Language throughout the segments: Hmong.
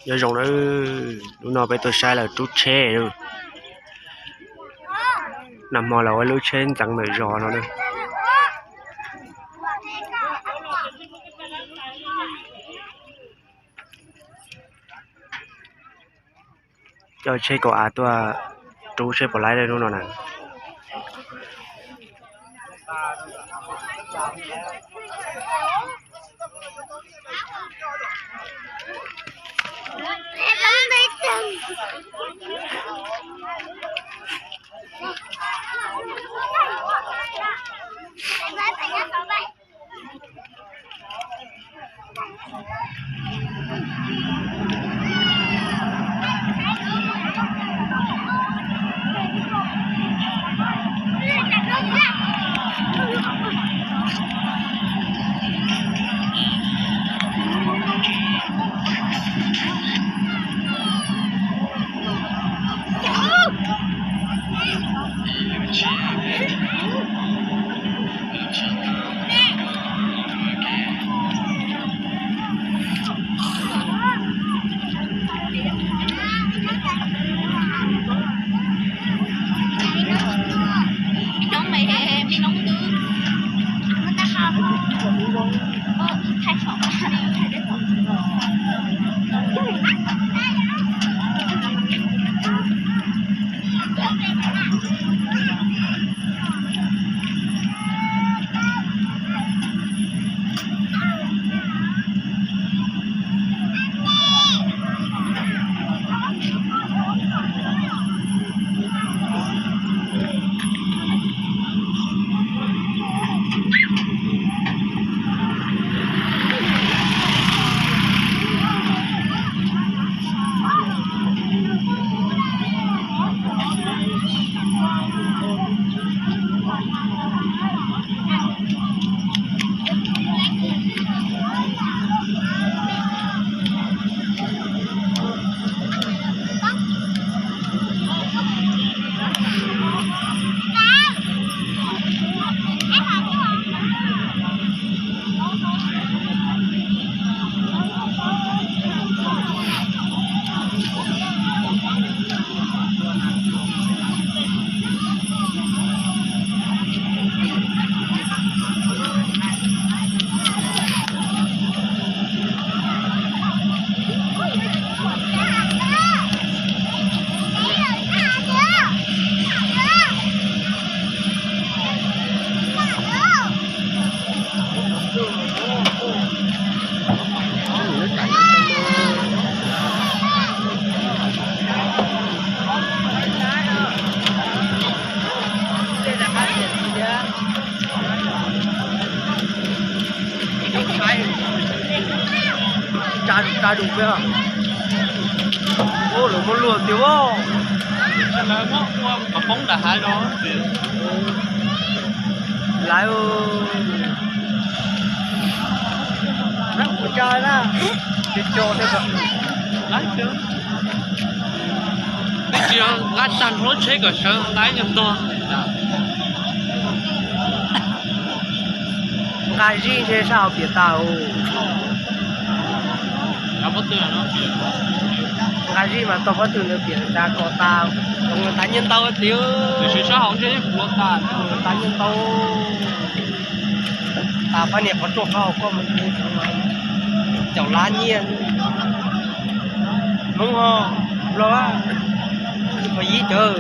Nyob zoo na, hnub no peb tuaj saib lawv rub tsheb. Nag hmo lawv ua lub tsheb ntxeev ntawm zos no na. Coj tsheb kaum av tuaj rub seb puas laib hnub no na. Tsa, tsa dus peb. Ua lawv muab luag tiag. Lawv muab ua qhov poob nram hav zoov. Lawv, lawv kuv tsa na, tsa, tsa, lawv tsis nqa tag nrho lub tsheb kom sawv lawv nyuag tog. Nqa zib ntshe sab hauv piam tas. Nqa zib mas tau pob tw nws piam tas kom tas, tas nyiaj ntau tiag. Tiam sis sab hauv ntshe pluav tas, tas nyiaj ntau. Tas pab niam qhov rooj qhov hauv koj mus caum lab nyiaj. Hmoob ho los, qhov yib cawv.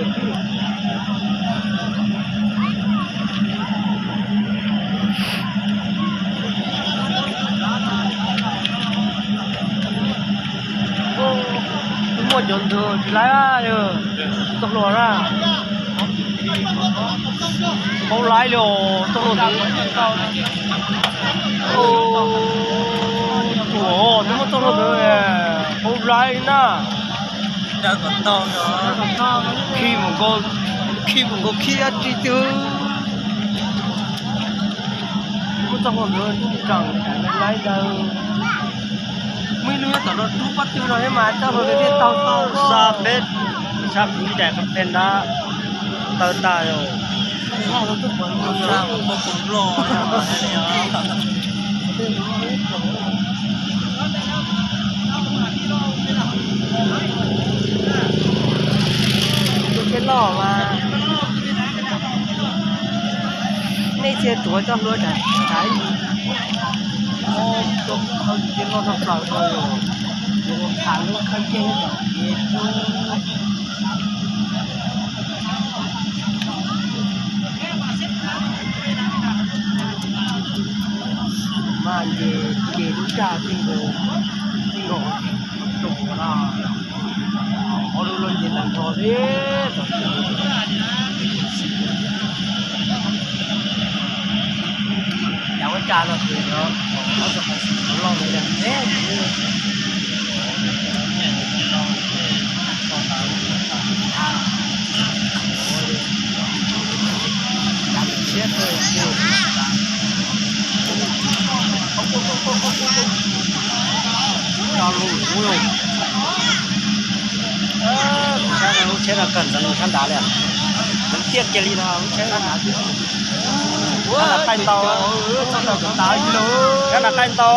Muaj cov ntawd tsis laib, txoj hlua na. Paub laib li os, txoj hlua ntawd. Ua, nws muaj txoj hlua ntawd, paub laib li na. Khi mus nkaus, khi mus nkaus khi dab tsi twg. Muaj txoj hlua ntawd tseem laib ntawd. Muaj ib lub nyob tom no rub pob tw no thiab mas txoj hlua ntawd thiaj tau tau xa peb, xa kuv daim qhov phees nrad tawg tas. Tuav coj hlua tsam tsam ib ntsis, tuav khawb kiag loj tshaj plaws no, yuav ua tham lub khawb kiag tom kev. Mas ces ces lub raj tej nkaus, tej nkaus tus no, ob lub loj nce tag nrho xwb. Cov ua cas los ces ob tug qhov xim loj li ntawd. Lub tsheb no kawg ntxeev sab nrad li, ntxeev tiaj kiag li no lub tsheb. Sab nrad qaij ntau, sab nrad qaij ntau,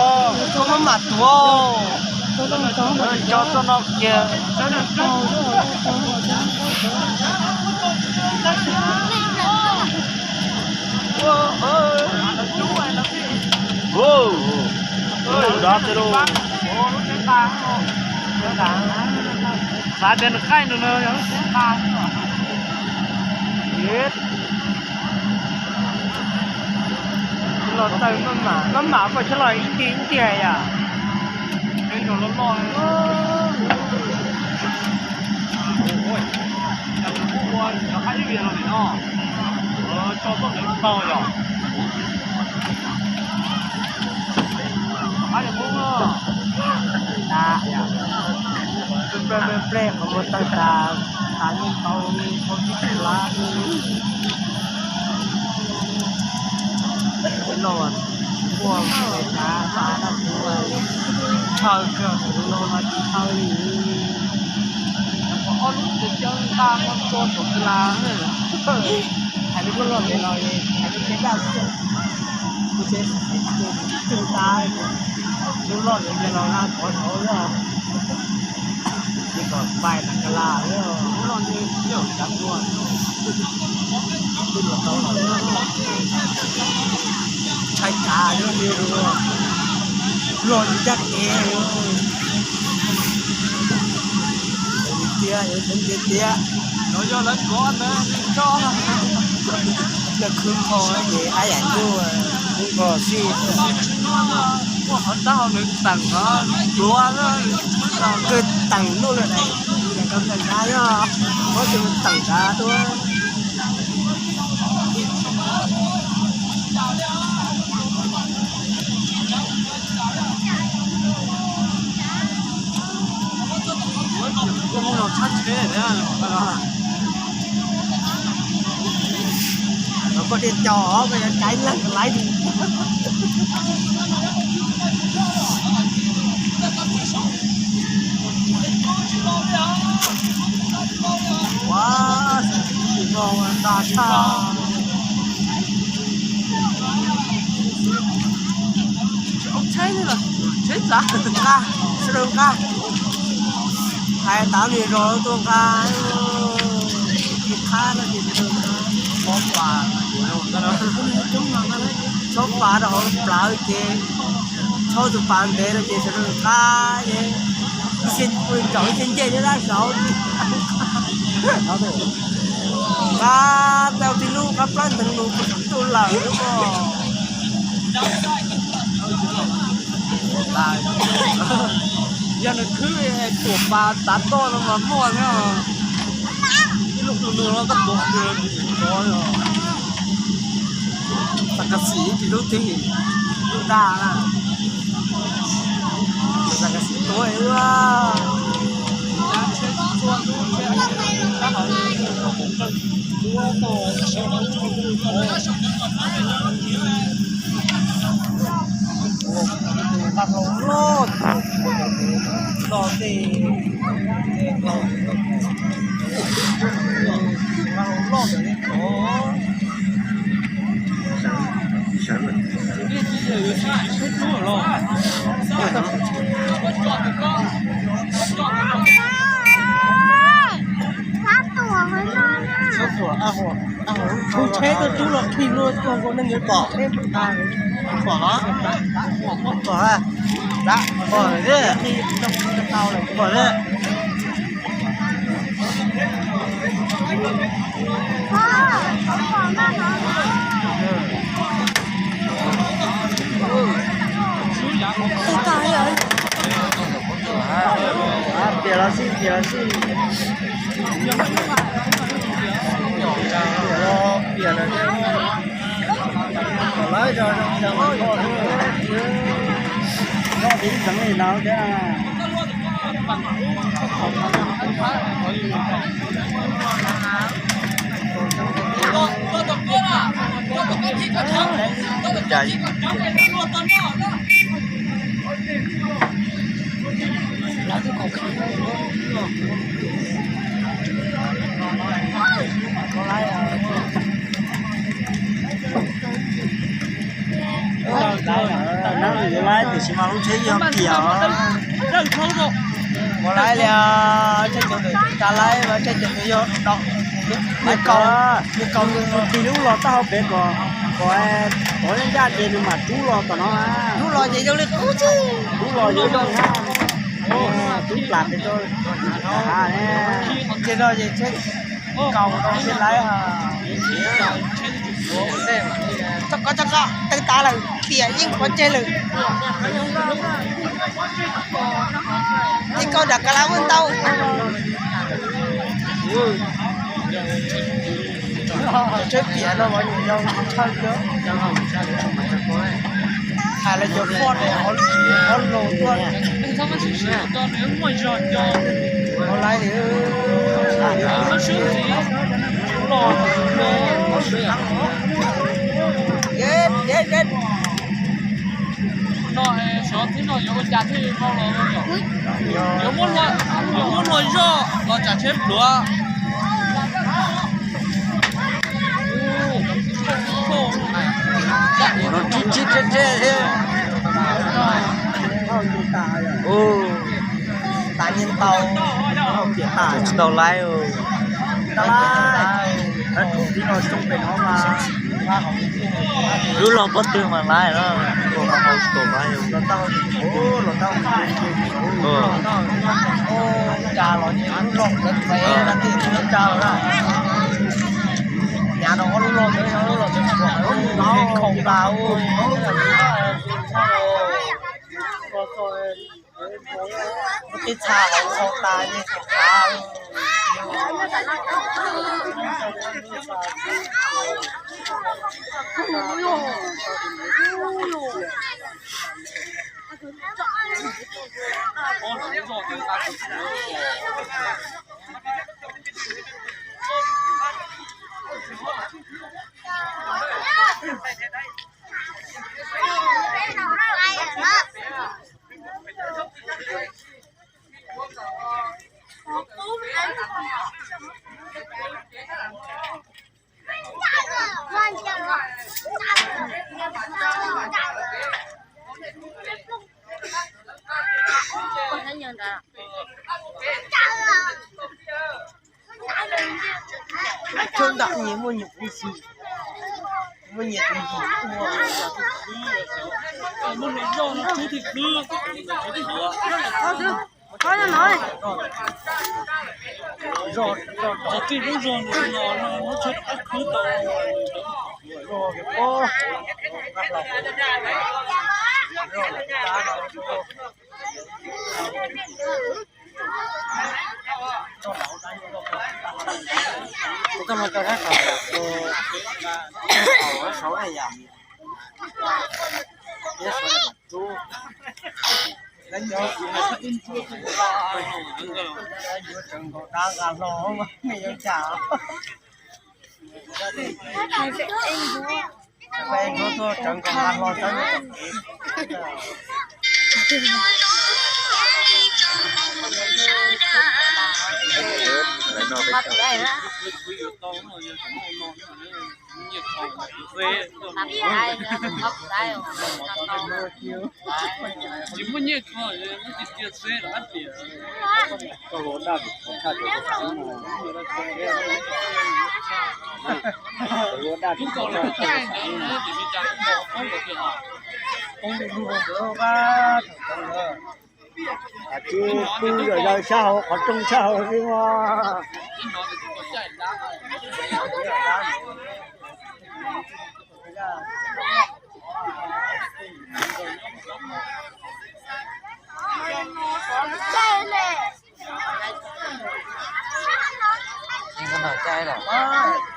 maj mam tuav, tso txoj no kiag. Nrov xwb lauj. Xav tias nws qaij nws no yog lub tsheb nqa. Los txawm maj mam, maj mam poj tshab los ib ntiag ib ntiag yom. Peb no loj loj. Cas nws kuj ua cov qab ib vias no nim no, tso tuaj ntawd tau yom. Qab yog Hmoob, ple ple qhov muag tawg tas, tas nyeej tau, tau tib tug lab. Loj, muaj tas tas dab tsi, chaw kawg no mas tsis chaw li. Ob lub tsev coj ntaj muab tua saum kws las. Hais lub loj li no, hais lub tsev daj xwb, lub tsev tag, lub loj li no na, pov hauv lawm. Ces kom pais tas kws las lawm, lub loj li, lub cav tua, twb los tau, ntshai tas lub li, loj li caj kev. Tiag, tiag, tiag. No yog lawv kov ntawd, lawv khwv kho ces haj yam ntuj, khwv kho xij. Muaj qhov tab hau nws teem, pluav, kawg teem luj lawm, kom nrad yog, muab tus teem nrad tuaj. Mus los tshab tsheb thiab. Los koj tias cov koj yuav caiv leej laiv. Ua, tsis mog ua nta tshaj. Tsis ua tsheb li los tsheb txav nqa, sawv daws nqa. Hais tau li zog tuaj nqa, tis qhab no ces sawv daws nqa. Txhob pas rau hauv plawv ces, txhob tus pas ntev no ces sawv daws nqa ces, ib txhia ncaum ib txhia ncej nyob dab saud. Nqa tau tib lub qab plab nteeg lus kuj tub lawm lub ko. Yog nws khwb tuam pas tav toj no mas muaj thiab. Ib lub nus nus no koj tuav nws tsis rov. Tam kas xim tsis lub tig, lub dag na. Tam kas xim tuav ua. Nqa hlau loj, nqa tej, nqa hlau loj ntawm li ko. Qab tuam hauv no na. Tus tsheb tuaj rub los khi luaj tuaj nkaus neeg yuav pom. Pom los? Pom, pom thiab. Pom thiab. Piam los xij, piam los xij. Piam lawm, kom lawv zoo zoo, koj tiv ntxeev li no thiab. Lawv tiam sis mas lub tsheb yog piam. Mus laib li, tsheb cov nws tsa laib, tsheb cov nws yog nws kaus, nws kaus nws tig lub los taub hau pem kom, kom, kom ncaj ces nws mam rub los tom no. Rub los ces zoo li qub tsi. Rub los yuav zoo na. Rub plam pem rau. Ces no ces tsheb kaus no tsheb laib. Tso koj, tso koj, tawg tas lawm, tiam yeej pov tseg lawm. Ces koj nram ka la ua ntau. Tsheb piam no mas nyuam yaus tshawj kawg. Hais lawv cov foj ne, ho los tuaj. Ho laib li. Yes, yes, yes. No, xyov tib no yuav ua cas thiaj no los, yuav muab luag zoj los tsam tsheb pluav. Los tsib tsib tseb tseb thiab. Tas nyiaj ntau, tas tsis tau laib. Lub log pob tw mas laib na, ua tsis tau laib. Cas los lub log ntawd txav na, tij lub tsa los na. Nyav rau ob lub log ntawd, ob lub log ntawd khoom tas. Lub teb txha hauv khoom tas ces khoom tas. Coob ntam nyias muaj nyias kuv xwb, muaj nyias tus yim ua. Qhov no, qhov no, qhov tij lub zog no muab tsheb rov qab khwb tau. Tsis muaj nyiaj kho, cia txeb rov qab tias. Koj ua daj, ua daj. Tsis pw yom, yog sab hauv qhov rooj sab hauv xwb mas.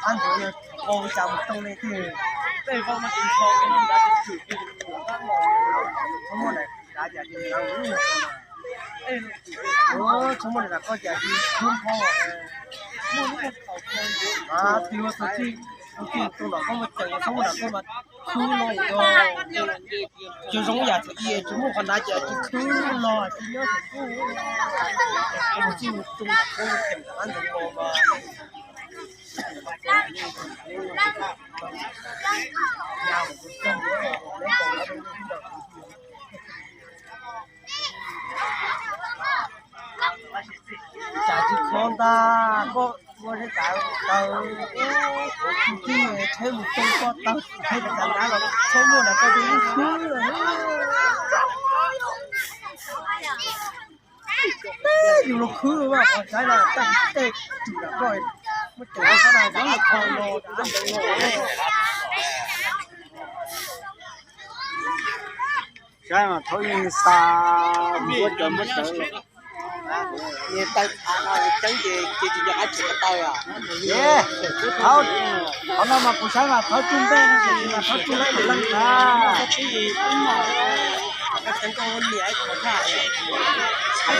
Ab ntawd yog qau cas mus tau li tiag, tej vau no ces nrho, tsis muaj daim dav cas ces, tsis muaj daim dav koj cas ces khwb npho, muaj lub qau, tus tij, tus tij tus nom koj mus ceem txhob muaj daim koj mas khwb no, cov zoo yam txawm i tsis muaj qhov dav cas ces khwb no, tsis nyob tsis mus txij mus tus nom koj mus ceem rov qab ntawd los mas. Tsam tsis kho ntag, koj ua zeb kav taw, tus tij tsheb mus tau koj taw, tsheb kav dav los tsheb muaj los koj tus ib khwb. Yus los khwb mas qhov saib no tag tej tsum nram koj, muab cov sab no cov los kho los dav ntawd los. Saib mas thaub yeej xa, muab cov muab cov, niag taw thav no ceeb ces ces tsis nco qab tshem ko taw os. Thaub, qhov no mas kuv saib mas thaub cug npej no tiam sis mas thaub cug lab leej tag.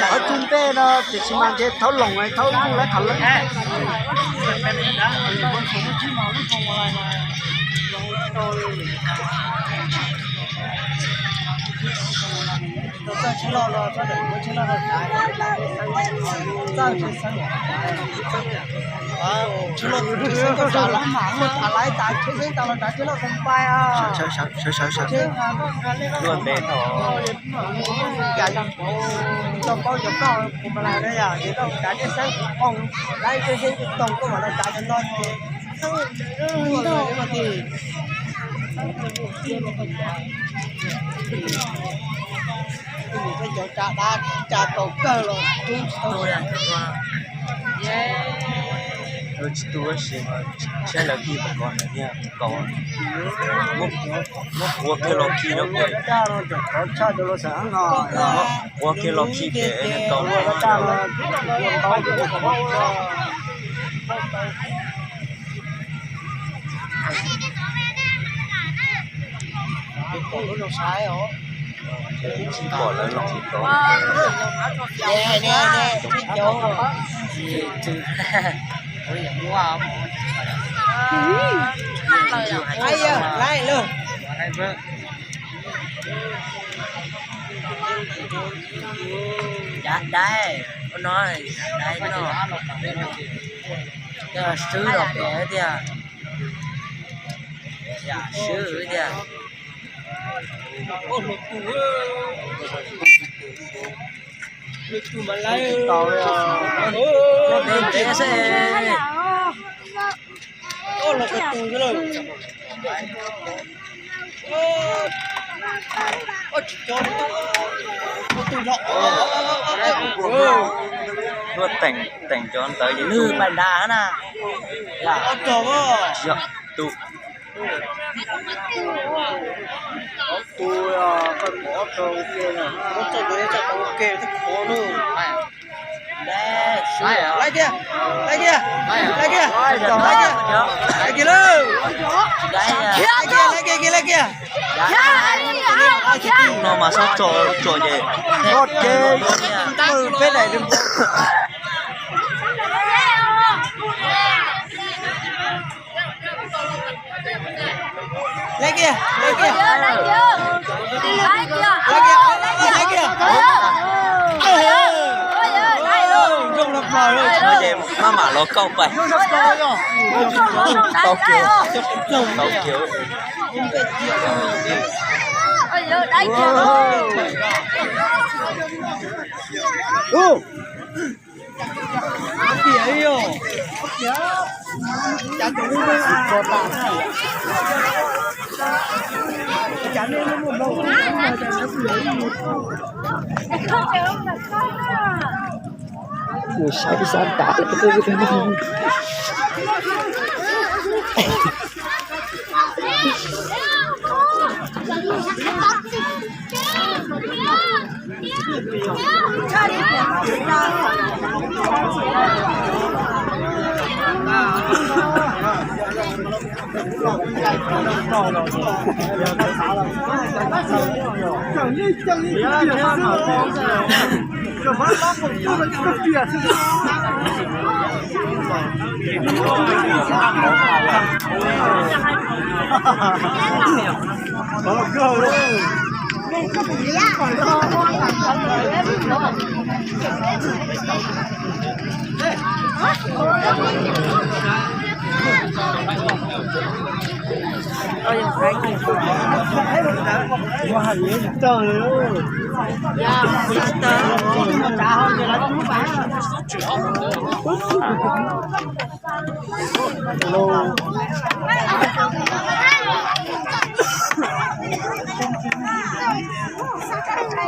Thaub cug npej no tiam sis mas ntshe thaub loos thaub cug lab qhov leej. Txawj tsheb loj no, txawj tsheb loj no, txawj tsheb xeeb. Tsheb loj tus tsheb xeeb koj tsam lawv mam muaj tham laiv tas tsheb xeeb tas los tsav tsheb loj tus npai. Luaj ntev no. Cas tsis tau paub cov koj kuv mas lawm na yom, ces koj tsav tsheb xeeb kuv qoo, laiv tsheb xeeb kuv toog koj mam los tsav cov no ces. Cov tsav dab tsav kaum kawg los tub tsis tau. Tsis tu tab sis mas saib lawv khi kom koj ntawd thiaj kaus. Muab quav kiag los khi rau kuv. Quav kiag los khi pem kaus. Tsis pom lawv los tau. Dav daib, ua no dav daib no. Yog swb los pem tiag. Yam swb tiag. Tuaj teem, teem cov ntawd ces nws pais nrad na. Yog tus Laib kiag, laib kiag, laib kiag, laib kiag, laib kiag lauj. Laib kiag, laib kiag, laib kiag. No mas xob tso tso ces, ok, peb daim. Laib kiag, laib kiag. Laib kiag, laib kiag. Zoo no. Ces maj mam los kauj pais. Tau kiag, tau kiag. Mus saib peb sab nrad.